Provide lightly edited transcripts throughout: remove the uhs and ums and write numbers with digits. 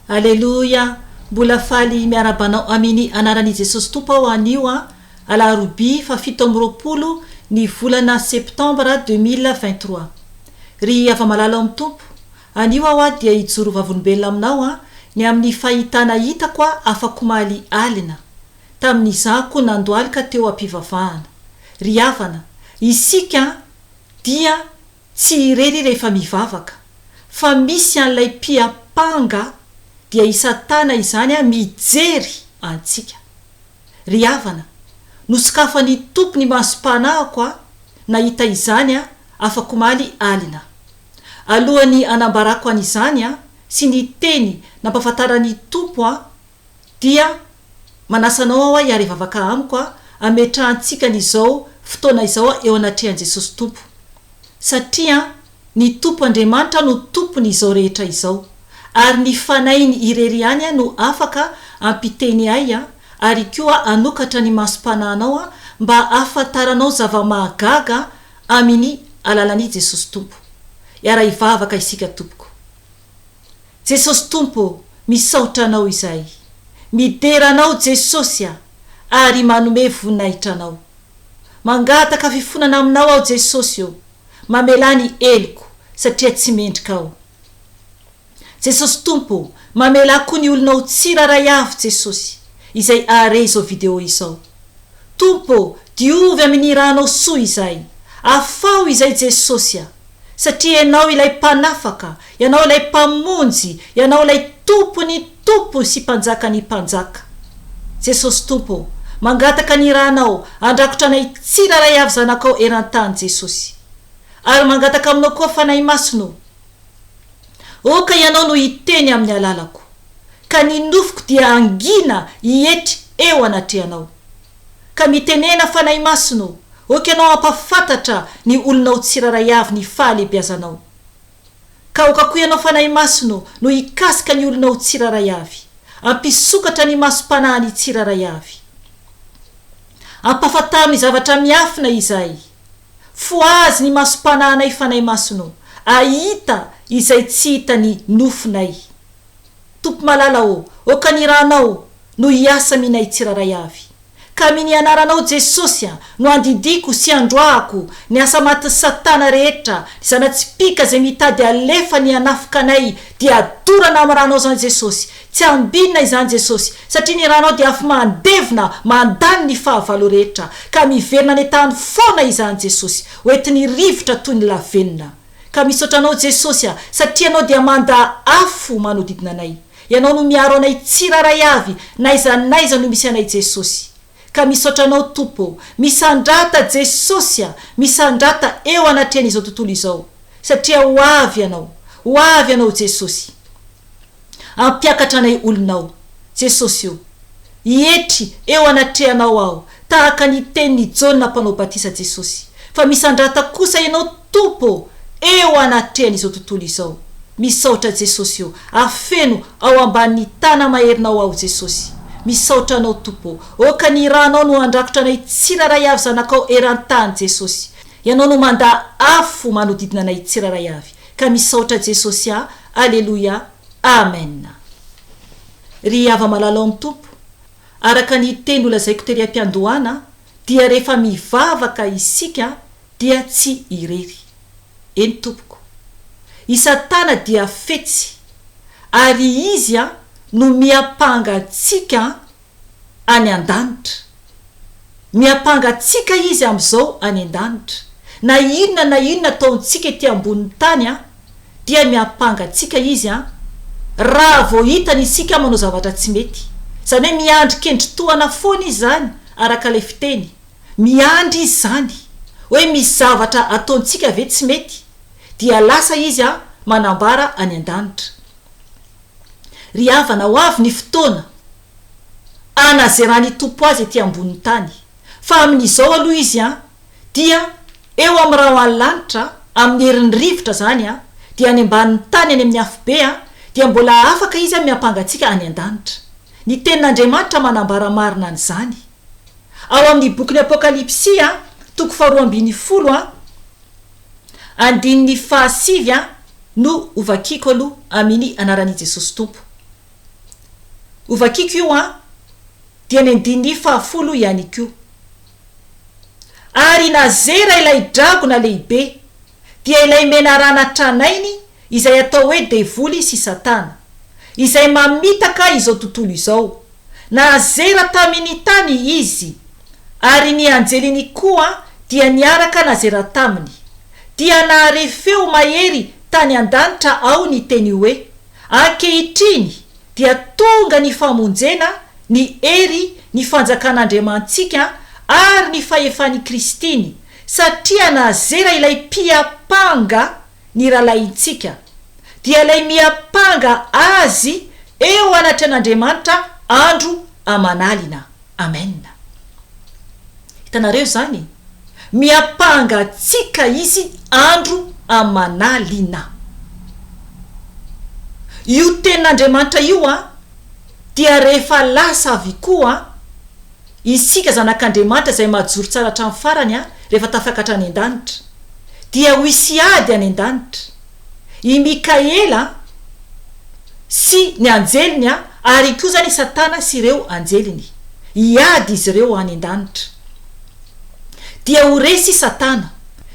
Aleloia! Mbola faly miarahaba anao aminy anaran' i Jesosy Tompo aho anio an, alarobia faha 27 ny volana septambra 2023. Ry hava-malala ao amin'ny Tompo, anio aho an dia hijoro vavolombelona aminao an ny amin'ny fahitana hitako an afak'omaly alina, tamin'izahako nandohalika teo am-pivavahana. Ry havana, isika an dia tsy irery rehefa mivavaka, fa misy an'ilay mpiampanga dia i Satana izany an mijery antsika. Ry havana, nosokafan'ny Tompo ny masom-panahiko aho nahita izany an afak'omaly alina. Alohan'ny hanambarako an'izany an sy ny teny nampahafantaran'ny Tompo an dia manasa anao aho hiara-hivavaka amiko an hametrahantsika an'izao fotoana izao eo anatrehan'i Jesosy Tompo. Satria ny Tompo Andriamanitra no Tompony izao rehetra izao, ary ny Fanahiny irery ihany no afaka hampiteny ahy ary koa hanokatra ny masom-panahinao mba hahafantaranao zava-mahagaga aminy alalan'i Jesosy Tompo. Hiara-hivavaka isika tompoko. Jesosy Tompo ô, misaotra Anao izahay. Midera Anao Jesosy a, ary manome voninahitra Anao. Mangataka fifonana Aminao aho Jesosy ô, mamelà ny heloko satria tsy mendrika aho. Jesosy Tompo ô, mamelà koa ny olonao tsirairay avy Jesosy, izay ahare izao video izao. Tompo ô, diovy amin'ny rànao soa izahay. Afaho izay Jesosy a. Satria Ianao ilay Mpanafaka, Ianao ilay Mpamonjy, Ianao ilay Tompon'ny tompo sy Mpanjakan'ny mpanjaka. Jesosy Tompo ô, mangataka ny rànao handrakotra anay tsirairay avy zanakao eran-tany Jesosy. Ary mangataka aminao koa Fanahy Masina ô, Aoka Ianao no hiteny amin'ny alalako, ka ny nofoko dia hangina hietry eo anatrehanao. Ka mitenena Fanahy Masina ô, aoka Ianao hampafantatra ny olonao tsirairay avy ny fahalebiazanao. Ka aoka koa Ianao Fanahy Masina ô no hikasika ny olonao tsirairay avy, hampisokatra ny masom-panahiny tsirairay avy. Ampafantaro ny zavatra miafina izahay. Fohazy ny masom-panahinay Fanahy Masina ô, hahita izay tsy hitan'ny nofonay. Tompo malala ô, aoka ny ranao no hiasa aminay tsirairay avy. Ka amin ny anaranao Jesosy a, no andidiako sy androahako ny asa matin'i satana rehetra, ny zana-tsipìka izay mitady alefa ny hanafika anay dia dorana amin'ny ranao izany Jesosy, tsy ambinina izany Jesosy, satria ny ranao dia afo mandevona mandany ny fahavalo rehetra, ka miverina any an-tany foana izany Jesosy, hoentin'ny rivotra toy ny lavenona. Ka misaotra anao Jesosy a, satria Ianao dia manda afo manodidina anay. Ianao no miaro anay tsirairay avy n'aiza n'aiza no misy anay Jesosy. Ka misaotra anao Tompo ô. Misandrata Jesosy a, misandrata eo anatrehan'izao tontolo izao. Satria ho avy Ianao. Ho avy Ianao Jesosy. Hampiakatra anay olonao. Jesosy o. Hietry eo anatrehanao aho, tahaka ny tenin'i Jaona mpanao batisa Jesosy. Fa misandrata kosa Ianao Tompo ô, eo anatrehan'izao tontolo izao. Misaotra Jesosy ô, afeno ao ambanin'ny tana-maherinao aho Jesosy. Misaotra Anao Tompo ô. Aoka ny rànao no handrakotra anay tsirairay avy zanakao eran-tany Jesosy. Ianao no mandà afo manodidina anay tsirairay avy. Ka misaotra Jesosy a, Aleloia, Amen. Ry hava-malala ao amin'ny Tompo, araka ny teny nolazaiko tery am-piandohana dia rehefa mivavaka isika dia tsy irery. Eny tompoko. I Satana dia fetsy, ary izy no miampanga antsika any an-danitra. Miampanga antsika izy amin'izao any an-danitra. Na inona na inona ataontsika ety ambonin'ny tany dia miampanga antsika izy raha vao hitany isika manao zavatra tsy mety. Izany hoe miandry kendritohana foana izy izany araka ilay fiteny. Miandry izy izany hoe misy zavatra ataontsika ve tsy mety dia lasa izy manambara any an-danitra. Ry havana, ho avy ny fotoana hanazeran'ny Tompo azy ety ambonin'ny tany. Fa amin'izao aloha izy dia eo amin'ny rahon'ny lanitra, amin'ny herin'ny rivotra izany, dia any ambanin'ny tany any amin'ny afobe, dia mbola afaka izy miampanga antsika any an-danitra. Ny Tenin'Andriamanitra manambara marina an'izany. Ao amin'ny bokin'ny Apokalypsy, toko faharoa ambinifolo, andininy fahasivy no hovakiko aloha amin'ny anaran'i Jesosy Tompo. Hovakiko io an, dia ny andininy fahafolo ihany koa. Ary nazera ilay dragona lehibe, dia ilay menarana tranainy izay atao hoe devoly sy satana, izay mamitaka izao tontolo izao. Nazera tamin' ny tany izy, ary ny anjeliny koa dia niaraka nazera taminy. Dia nahare feo mahery tany an-danitra aho niteny hoe, Ankehitriny dia tonga ny famonjena, ny hery, ny fanjakan'Andriamanitsika ary ny fahefan'i Kristiny, satria nazera ilay mpiampanga ny rahalahintsika, dia ilay miampanga azy eo anatrehan'Andriamanitra andro aman'alina. Amen. Hitanareo izany? Miampanga antsika izy andro aman'alina. Io tenin'Andriamanitra io an, dia rehefa lasa avikoa an, isika zanak'Andriamanitra izay mahajoro tsara hatramin'ny farany an, rehefa tafakatra any an-danitra, dia ho hisy ady any an-danitra. I Mikaela sy ny anjeliny ary koa izany i Satana sy ireo anjeliny. Hiady izy ireo any an-danitra. Dia ho resy i Satana,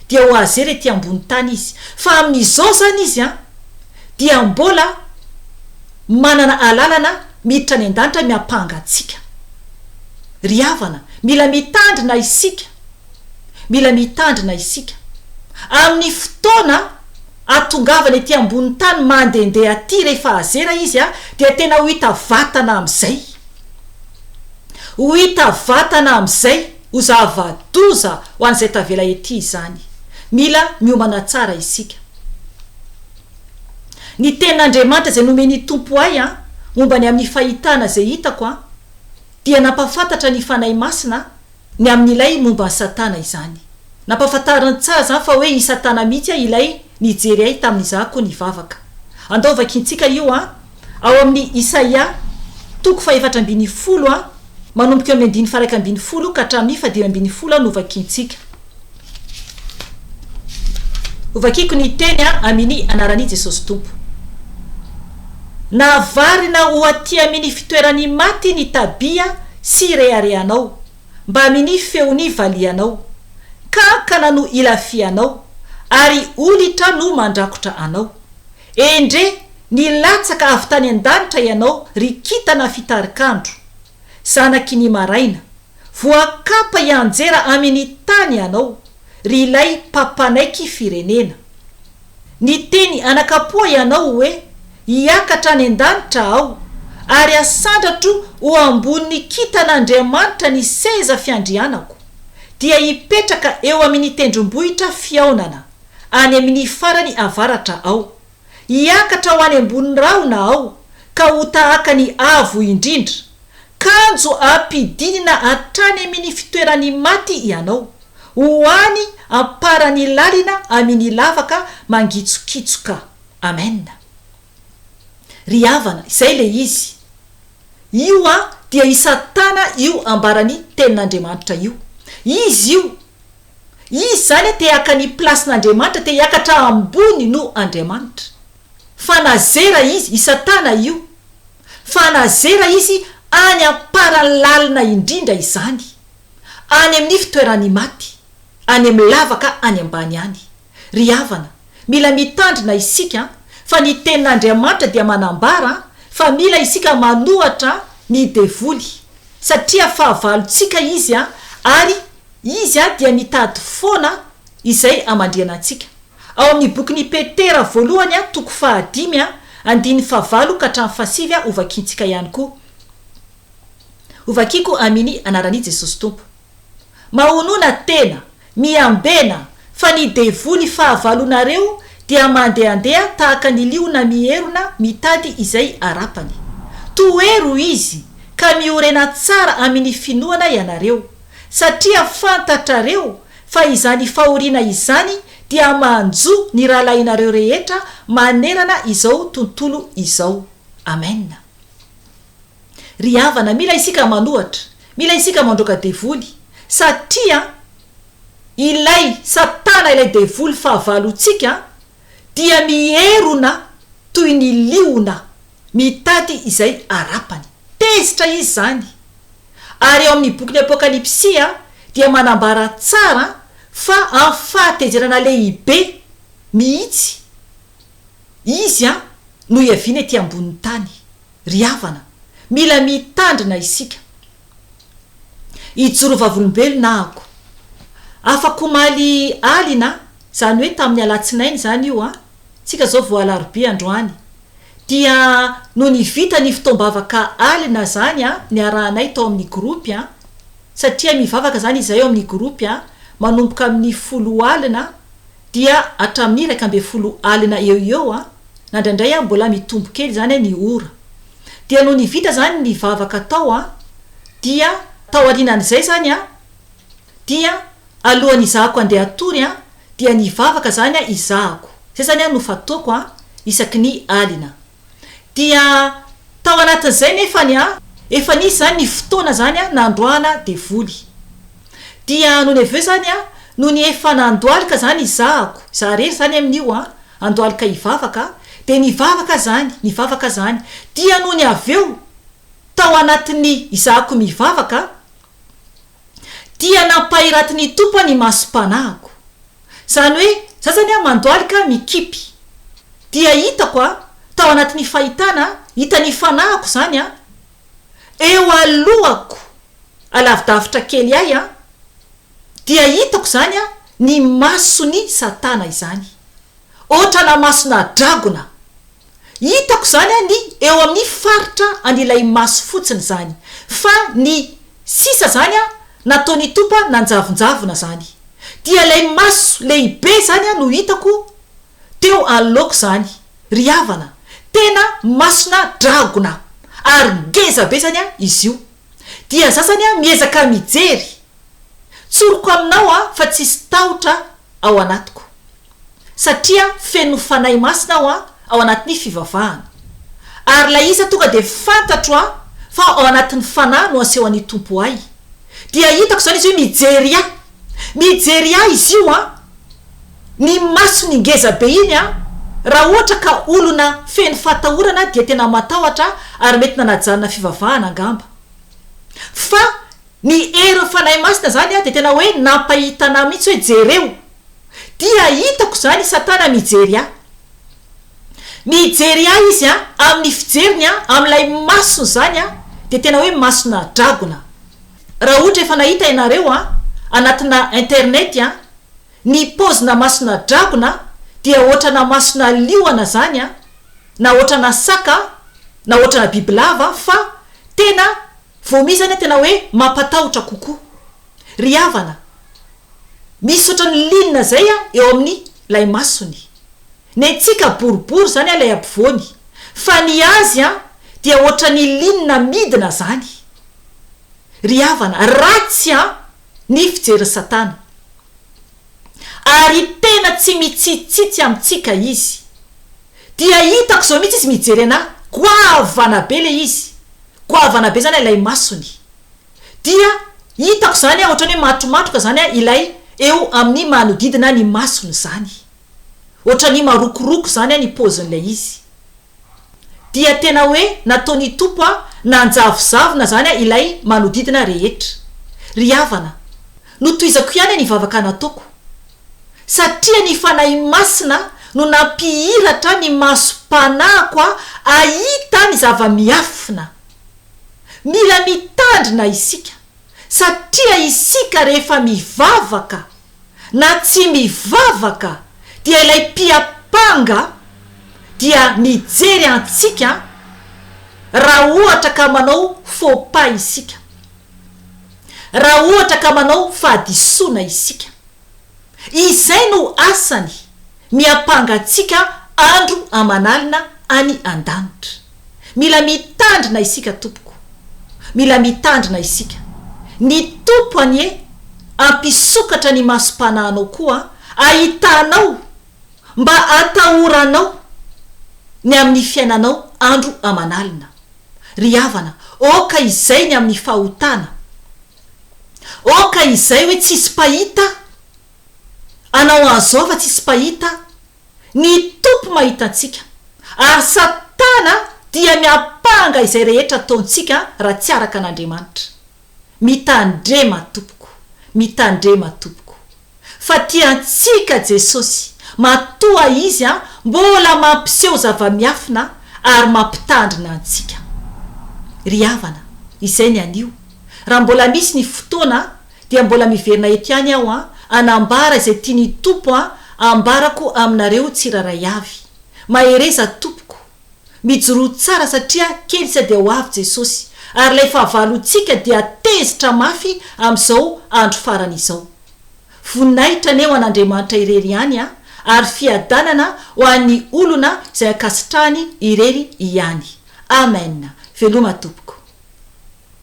dia ho azera ety ambony tany izy. Fa amin'izao izany izy dia mbola manana alalana miditra any an-danitra miampanga antsika. Ry havana, mila mitandrina isika. Mila mitandrina isika. Amin'ny fotoana ahatongavana ety ambonin'ny tany mandehandeha aty rehefa azera izy dia tena ho hita vatana amin'izay. Ho hita vatana amin'izay, ho zava-doza ho an'izay tavela ety izany. Mila miomana tsara isika. Ny tenin'Andriamanitra izay nomen'ny Tompo ahy momba ny amin'ny fahitana izay hitako dia nampahafantatra ny Fanahy Masina Ny amin'ilay momba an'i Satana izany. Nampahafantariny tsara izany fa hoe i Satana mihitsy ilay nijery ahy tamin'izahako nivavaka. Andao vakintsika io an, ao amin'ny Isaia toko fahefatra ambinifolo an, manomboka eo amin'ny andininy faha-iraika ambinifolo ka hatramin'ny fahadimy ambinifolo no vakintsika. Hovakiko ny teny an aminy anaran'i Jesosy Tompo. Navarina ho aty aminy fitoeran'ny maty ny tabia sy reharehanao, mbaminy feon'ny valihanao. Kankana no ilafihanao, ary olitra no mandrakotra anao. Endre, nilatsaka avy tany an-danitra ianao, ry kintana fitarikandro, zanaky ny maraina. Voakapa hianjera aminy tany ianao, ry ilay mpampanaiky firenena. Niteny anakapoa ianao hoe, Hiakatra any an-danitra aho, ary hasandratro ho ambonin'ny kintan'Andriamanitra ny seza fiandrianako, dia hipetraka eo amin'ny tendrombohitra fihaonana, any amin'ny farany avaratra aho. Hiakatra ho any ambony rahona aho, ka ho tahaka ny Avo Indrindra. Kanjo ampidinina hatrany amin' ny fitoeran' ny maty ianao, ho any am-paran'ny lalina amin' ny lavaka mangitsokitsoka. Amen. Ry havana, izay ilay izy. Io an, dia i Satana io ambaran'ny Tenin'Andriamanitra io. Izy io. Izy izany te haka ny place-n'Andriamanitra, te hiakatra ambony noho Andriamanitra. Fa nazera izy, i Satana io. Fa nazera izy any am-parany lalina indrindra izany, any amin'ny fitoeran'ny maty, any amin'ny lavaka any ambany any. Ry havana, mila mitandrina isika fa ny Tenin'Andriamanitra dia manambara fa mila isika manohatra ny devoly, satria fahavalontsika izy ary izy dia mitady foana izay hamandrihana antsika. Ao amin'ny bokin'i Petera voalohany toko fahadimy andininy fahavalo ka hatramin'ny fahasivy hovakintsika ihany koa. Hovakiko aminy anaran'i Jesosy Tompo. Mahonona tena, miambena, fa ny devoly fahavalonareo dia mandehandeha tahaka ny liona mierona mitady izay harapany. Tohero izy, ka miorena tsara amin'ny finoana ianareo, satria fantatrareo fa izany fahoriana izany dia manjo ny rahalahinareo rehetra manerana izao tontolo izao. Amen. Ry havana, mila isika manohatra, mila isika mandroaka devoly, satria ilay satana, ilay devoly fahavalontsika dia mierona toy ny liona mitady izay harapany. Tezitra izy izany. Ary ao amin'ny bokin'ny Apokalypsy dia manambara tsara fa amin'ny fahatezerana lehibe mihitsy izy no hiaviana ety ambonin'ny tany. Ry havana, mila mitandrina isika. Hijoro vavolombelona ahako. Afak'omaly alina, izany hoe tamin'ny alatsinainy izany io an, tsika izao vao alarobia androany, dia nony vita ny fotoam-bavaka alina izany an, niarahanay tao amin'ny groupe an, satria mivavaka izany izahay ao amin'ny groupe an, manomboka amin'ny folo alina dia hatramin'ny 11 alina eo ho eo an, na indraindray an mbola mitombo kely izany ny ora. Dia nony vita izany ny vavaka tao an, dia tao aorianan'izay izany an, dia alohan'ny izahako handeha hatory an, dia nivavaka izany an izahako. Izay izany an no fataoko an, isaky ny alina. Dia tao anatin'izay nefany an, efa nisy izany ny fotoana izany an nandroahana devoly. Dia nony avy eo izany an, nony efa nandohalika izany izahako, izaho irery izany amin'io an, andohalika hivavaka, dia nivavaka izany, nivavaka izany. Dia nony avy eo, tao anatin'ny izahako mivavaka, dia nampahiratin'ny Tompo ny masom-panahiko. Izany hoe, za zany an mandohalika mikipy. Dia hitako an, tao anatin'ny fahitana, hitan'ny fanahiko izany an, eo alohako, alavidavitra kely ahy an, dia hitako izany an ny mason'i Satana izany. Ohatrana masona dragona. Hitako izany an ny eo amin'ny faritra an'ilay maso fotsiny izany. Fa ny sisa izany an nataon'i Tompo an nanjavonjavona izany. Dia ilay maso lehibe izany an no hitako teo anoloako izany. Ry havana, tena masona dragona ary ngeza be izany an izy io. Dia za zany an miezaka mijery. Tsoriko aminao an fa tsisy tahotra ao anatiko. Satria feno Fanahy Masina aho an ao anatin'ny fivavahana. Ary ilay izy tonga dia fantatro an fa ao anatin'ny Fanahy no asehoan'ny Tompo ahy. Dia hitako izany izy hoe mijery ahy. Mijery ahy izy io an! Ny masony ngeza be iny an! Raha ohatra ka olona feno fahatahorana dia tena matahotra ary mety nanajanona fivavahana angamba. Fa ny herin'ny Fanahy Masina izany an dia tena hoe nampahita anah mihitsy hoe jereo! Dia hitako izany i Satana mijery ahy. Mijery ahy izy an, amin'ny fijeriny an, amin'ilay masony izany an, dia tena hoe masona dragona. Raha ohatra efa nahita ianareo an, anatina internet an, ny paozina masona dragona dia ohatrana masona liona zany an, na ohatrana saka na ohatrana bibilava fa tena vomi zany an tena hoe mampatahotra kokoa. Ry havana, misy ohatran'ny ligne zay an eo amin'ny lay masony. Nentsika boribory zany an lay ampovoany fa ny azy an dia ohatran'ny ligne midina zany. Ry havana, ratsy an ny fijerin'i Satana. Ary tena tsy mitsitsitsy amintsika izy. Dia hitako izao mihitsy izy mijery anah, goavana be le izy, goavana be zany ilay masony. Dia hitako izany an, ohatran'ny hoe matromatroka izany an ilay eo amin'ny manodidina ny masony izany. Ohatran'ny marokoroko izany an ny paozin'ilay izy. Dia tena hoe nataon'i Tompo a nanjavozavona zany a ilay manodidina rehetra. Ry havana, notohizako ihany ny vavaka nataoko. Satria ny Fanahy Masina no nampihiratra ny masom-panahiko a ahita ny zava-miafina. Mila mitandrina isika, satria isika rehefa mivavaka, na tsy mivavaka dia ilay mpiampanga dia mijery antsika raha ohatra ka manao faux pas isika, raha ohatra ka manao fahadisoana isika. Izay no asany, miampanga antsika andro aman'alina any an-danitra. Mila mitandrina isika tompoko. Mila mitandrina isika. Ny Tompo anie ampisokatra ny masom-panahinao koa ahitanao mba atahoranao ny amin'ny fiainanao andro aman'alina. Ry havana, aoka izay ny amin'ny fahotana. Aoka izay hoe tsisy mpahita anao an'izao fa tsisy mpahita Ny Tompo mahita antsika. Ary Satana dia miampanga izay rehetra ataontsika raha tsy araka an'Andriamanitra. Mitandrema tompoko, mitandrema tompoko. Fa tia antsika Jesosy, matoa Izy mbola mampiseho zava-miafina ary mampitandrina antsika. Ry havana, izay ny anio. Raha mbola misy ny fotoana dia mbola miverina eto ihany aho hanambara izay tian'ny Tompo ambarako aminareo tsirairay avy. Mahereza tompoko. Mijoroa tsara satria kely sa dia ho avy Jesosy ary ilay fahavalontsika dia tezitra mafy amin'izao andro farany izao. Voninahitra anie ho an'Andriamanitra irery ihany a, ary fiadanana ho an'ny olona izay ankasitrahany irery ihany. Amen. Veloma tompoko.